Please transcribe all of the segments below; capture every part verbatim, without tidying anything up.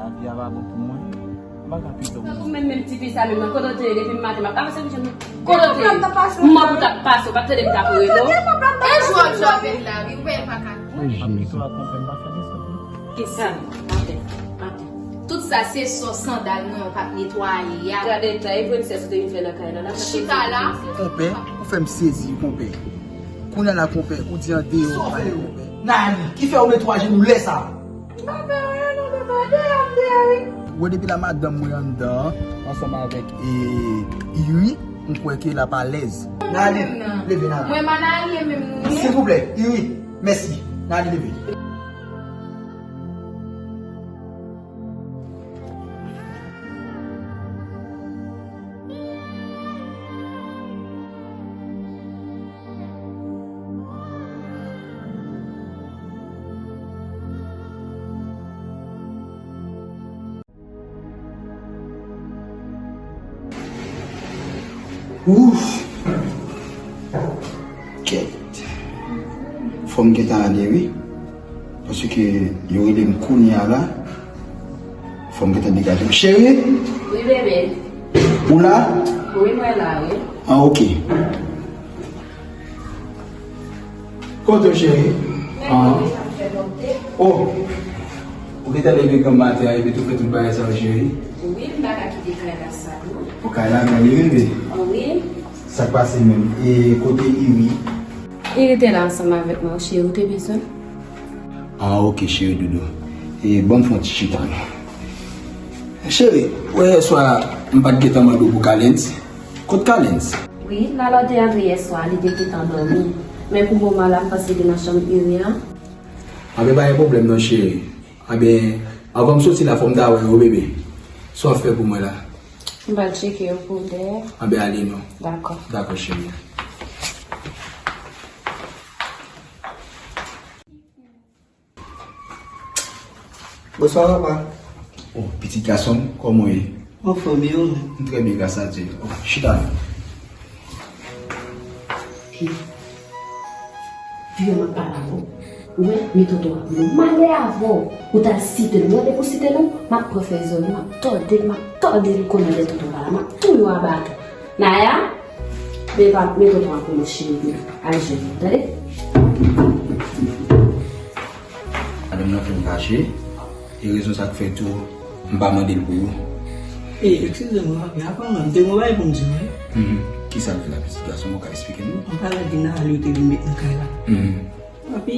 Lavi a pa bon pou mwen. M pa ka pito. Tankou menm, menm ti fi sa menm nan, kote w te ye depi maten m ap avanse pou jwenn ou? Kote w te ye? M mò pou t ap pase, w pa t tande m t ap rele w? E jwè w ap jwe avè l la wi, ou wè l pa ka. M ap pito ak konpè, m pa fè desòd non. Kisa? Atè, atè. Tout sa se sò sandal mwen w p ap netwaye a. Gade eta, e prensès ou te vin fè nan kay la la. Chita la. Konpè, ou fè m sezi, konpè. Kounye a la, konpè, ou di andeyò, konpè. Nani, ki fè ou met twa jenou lè sa? M pa fè anyen non, papa, deyò m deyò wi. Wè depi la madanm mwen anndan an, ansanm avèk, e, Iri, m kwè ke l ap alèz. Nani, leve Nani. Mwen manarye menm nou ye. Silvouplè, Iri, mèsi. Nani, leve. Ouf! Kèt. Fò m gentan ale wi. Paske yo rele m kounye a la. Fò m gentan degaje m. Cheri! Wi, bebe. Ou la? Wi, mwen la, wi. Ah, ok. Kote w, cheri? Ah. Oh. Ou gentan leve granm maten an epi tou fè tout bagay sa yo, cheri? Wi, m pa ka kite kay la sa, non. Ou kay la, men li reve. Wi. Sa k pase menm? E kote Iri? Iri te la ansanm avèk mwen, cheri, ou te bezwen? Ah, ok, cheri doudou. E ban m fè yon ti chita, non. Cheri, ou wè yèswa, m pa t gentan mande w pou Kalens. Kot Kalens? Wi, la lè w te antre yèswa, li te gentan dòmi. Men pou moman la, m panse li nan chanm Iri an. Anben, pa gen pwoblèm non, cheri. Anben, anvan m soti la, fò m ta wè yo, bebe. Sa w ap fè pou mwen la? M pral tcheke yo pou w dèyè. Anben, ale non. Dakò. Dakò, cheri. Bonswa, papa. Oh, pitit gason m, kòman w ye? Anfòm, e ou menm? M trè byen, gras a Dye. Oh, chita. Vire m ap pale avè w. Ou wè, men tonton an pou nou. M ale avè w. Ou t al site nou. Ou wè depi w site nou, m ap pran fè zòn, m ap tòde l, m ap tòde l kounye a lè tonton pa la. M ap touye w a baton. Naya, men pa, men tonton an pou nou cheri, al jwenn nou, tande? Madanm nan fè m fache, e rezon sa k fè tou, m pa mande l pou ou. E, eskize m, papi, apa mwen, m te gen yon bagay pou m di w, wi. Mhm. Kisa l fè la, pitit gason, ou ka eksplike m? M pale de Naya, li te vin met nan kay la. Mhm. Papi,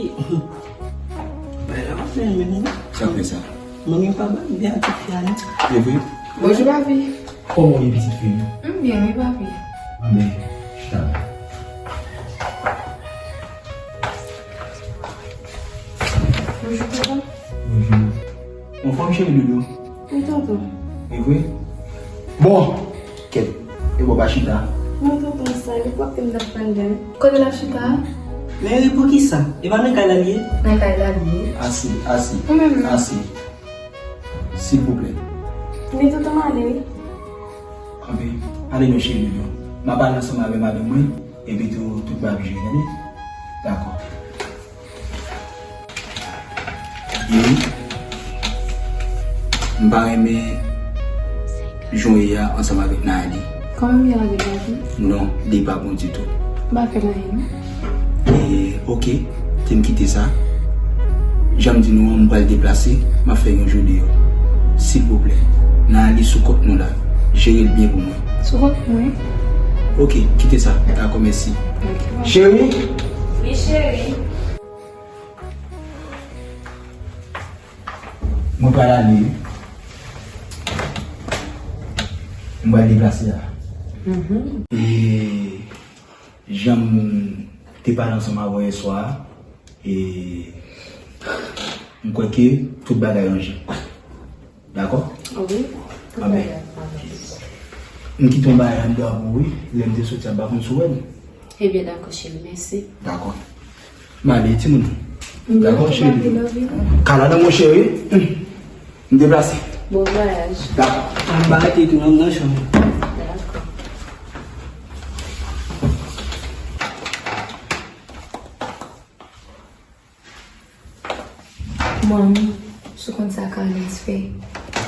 bay la pa fè menm non. Sa fè sa? Manmi pa ba m byen ak tout fi a non. E vre? Bonjou, papi. Kòman w ye, pitit fi m? M byen, wi, papi. Anben, chita la. Bonjou, papa. Bonjou. Anfòm, cheri doudou? Wi, tonton. E vre? Bon, kèt. E bon, pa chita. Non, tonton, sa, li pwòp ke m t ap pran dèyè. Kote l ap chita a? Men wi, poukisa? E pa nan kay la l ye? Nan kay la l ye. Asi, asi. Ou menm menm? Asi. Silvouplè. Men tonton, m ale wi. Anben, ale non, cheri doudou. M ap pale ansanm avè madanm mwen, epi tou, tout bagay ap jere, tande? Dakò. Wi. M pa renmen jan w ye a ansanm avèk Nayali. Kòman m ye avèk Nayali? Non, li pa bon ditou. M pa fè l anyen non. E, oke, te m kite sa. Jan m di nou an, m pral deplase, m ap fè yon jou deyò. Silvouplè, Nayali sou kont nou la, jere l byen pou mwen. Sou kont mwen? Oke, kite sa. Dakò, mèsi. Oke. Cheri? Wi, cheri. Mwen pral ale wi. Mwen pral deplase la. Mhm. E jan m te pale ansanm avè w yè swa a, e m kwè ke tout bagay ranje. Dakò? Wi. Anben, m kite yon bagay anndan pou ou wi. Lè m te soti a, m pa konn si w wè l. Ebyen, dakò, cheri, mèsi. Dakò. M ale, timoun. Dakò, cheri. Kala nan mwen, cheri. M deplase. Bon vwayaj. Dakò. M pa rete tou nan, nan chanm. Dakò. Manmi, si w konn sa Carlens fè,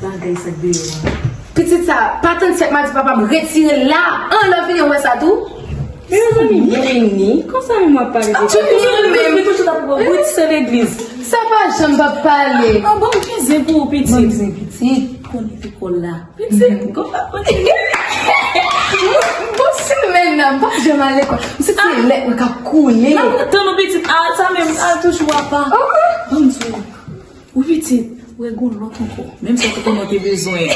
bagay sa k deyò a. Pitit sa, pa tann sèt madi papa m retire l la. An, lè w vini, w wè sa tou. Mezanmi, Jenny, konsa menm w ap pale de... Jenny menm. Li toujou t ap bout se legliz. Sa pa janm p ap pale. An, bon, m zen pou ou, pitit. Bon, m zen, pitit. Konnen lekòl la. Pitit, konsa, pitit. Bon, semèn nan, m p ap janm al lekòl. M santi se lèt mwen k ap koule. N ap tann ou, pitit. A, sa menm, al toujou apa. Ban m di w. Ou pitit, ou wè gon lòt ankò. Menm sa te konnen w te bezwen.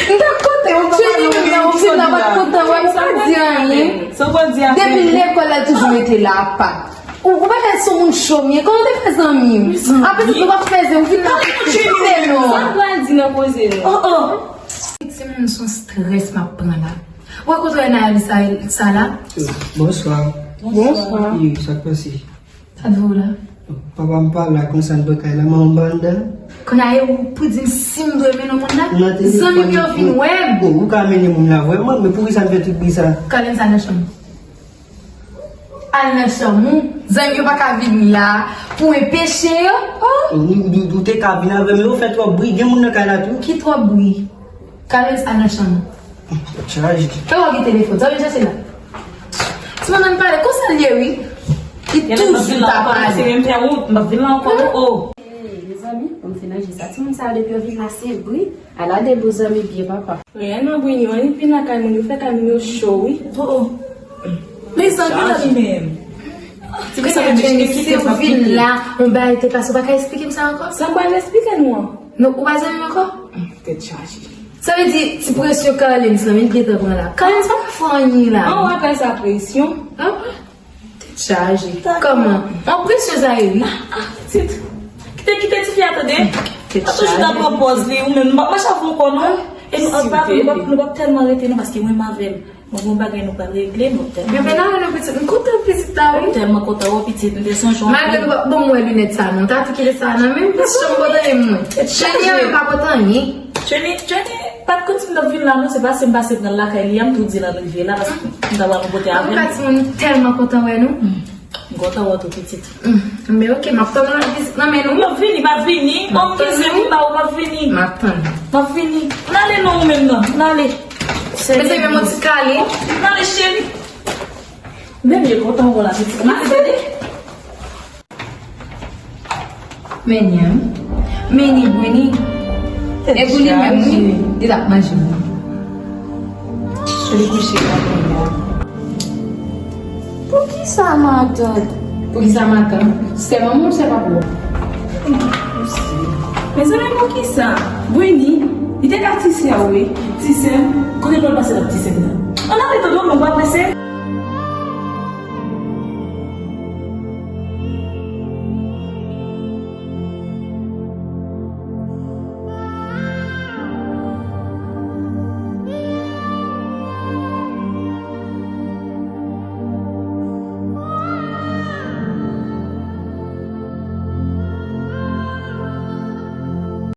M t ap kontan, ou pa pale, ou pa kontan, ou pa di anyen. Sa w pa di anyen. Depi lekòl la toujou rete la apa. Ou, ou pa fè sou moun cho m ye, kòman w te fè zanmi m? Apre sa, ou pa fè zanmi, ou vin la pou koute non. Sa w pral di nan koze nou? Oh, oh. Timoun, se yon strès m ap pran la. Ou wè kote w wè Nayeli sa, sa la? Bonswa. Bonswa. Wi, sa k pase? Sa t voye w la? Papa m pa la, konsa n pran kay la, manman m pa anndan. Kounye a, e ou pou di m si m dwe mennen yon moun la? Zanmi m yo vin wè m. Bon, ou ka mennen moun la vrèman, men poukisa n fè tout bri sa? Kalen sa nan chanm ou. Al nan chanm ou. Zanmi yo pa ka vin la pou enpeche yo. Oh. Ou, ou, ou te ka vin avè m, men ou fè twòp bri. Gen moun nan kay la tou. Ki twòp bri? Kalen sa nan chanm ou. Tèt chaje. Fè w gen telefòn. Sa w vin chache la? Ti manman pale konsa l ye wi. Li toujou ta pale. Se menm fè wout, m ap vin la ankò, oh. Hey, mezanmi, bon, m fin ranje sa. Timoun sa yo depi yo vin la, se bri. Ala de bon zanmi byen, papa. Reyèlman, bri yo, ann vin lakay moun yo, fè kay moun yo cho, wi. Oh, oh. Mezanmi, la li menm. Ti mesye, si w vin la, yon bagay te pase, ou pa ka eksplike m sa ankò? Sa m pral eksplike nou an? Non, ou pa zanmi m ankò? Tèt chaje. Sa vle di, ti presyon Carlens lan, men li gentan pran la. Carlens pa ka fè anyen la. An, w apèl sa presyon? An? Tèt chaje. Kòman? An presyon sa ye wi. Ah, pitit. Kite, kite tifi a tande. Tèt chaje. Toujou nan pran pòz li, ou menm. M p ap mache avè w ankò non. E nou p ap, nou p ap, nou p ap tèlman rete non, paske mwen m avè l. Mwen gon bagay nou pral regle, nou tèlman. Bebe nan nou pitit, m kontan pitit la wi. M tèlman kontan wè w pitit, m te sonje w. Malgre nou pa, bon, m wè linèt sa non, ta tou kite sa nan men m, pitit chanm kontan e mwen. Jenny an pa kontan anyen. Jenny, Jenny pa t konn si m t ap vin la non, se pase m pase pran l lakay li a, m tou di l ann rive la, paske m ta pral pote avè m. Antouka timoun, m tèlman kontan wè nou. M kontan wè w tou pitit. Mm. Men oke, m ap tann yon lòt vizit nan men nou. M ap vini, m ap vini. An, kizè m ba ou, m ap vini. M ap tann. M ap vini. N ale non ou menm nan. N ale. Mezanmi, men yon ti kale. N ale cheri. Bebe kontan wè w la pitit. M ale tande. Men ni an. Men ni Brini. E Brini menm wi. Li t ap manje wi. Li kouche la kounye a. Poukisa matant? Poukisa matant? Se manman w se papa w? Mezanmi, poukisa? Brini, li te ka tise w, wi. Tise m? Kote l pral pase l ap tise m?